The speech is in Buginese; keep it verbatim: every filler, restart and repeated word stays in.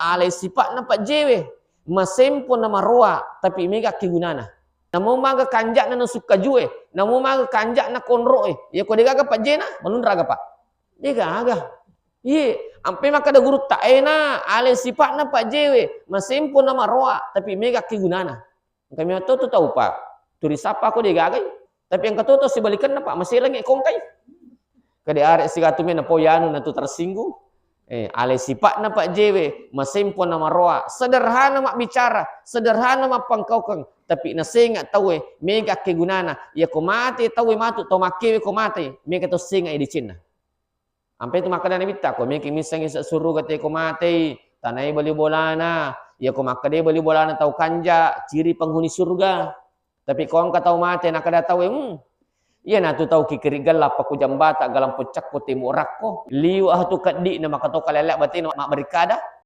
Alai sipa'na pajjewe, masempo na maroa, tapi mega akkegunana. Namo maga kanja'na nasukka jue, namo maga kanja'na konro'e. Iya ko degaga pajjena, malunraga, Pak? Degaga. Iye, ampe makkeda gurutta, "Eh, na, alai sipa'na pajjewe, masempo na maroa, tapi mega akkegunana." Engka mi to tu tau, Pak, turi sappa ko degagai. Tapi engka to tau sibalikenna, Pak, maselengngi kongkai. Kade are sigatu mena po yanu na tu tersinggung. Eh, alai sipa'na pajjewe, masempo na maroa, sederhana mabbicara, sederhana mappangkaukeng, tapi nasenga tauwe mega akkegunana. Iya ko mate tauwe matu, tau makkewe ko mate, mega to senga i decenna. Ampe tu makkeda Nabitta, ko meki misseng ise suruga te ko matei, tanai bali bolana. Iya ko makkeda bali bolana tau kanja, ciri penghuni surga. Tapi ko engka tau mate, nakkeda tauwe, "Hmm, iya natu tau kikiri gella pakku jambata galampo cakko temo rakko. Liwa hatu keddi na maka to kalele batena mabberikada."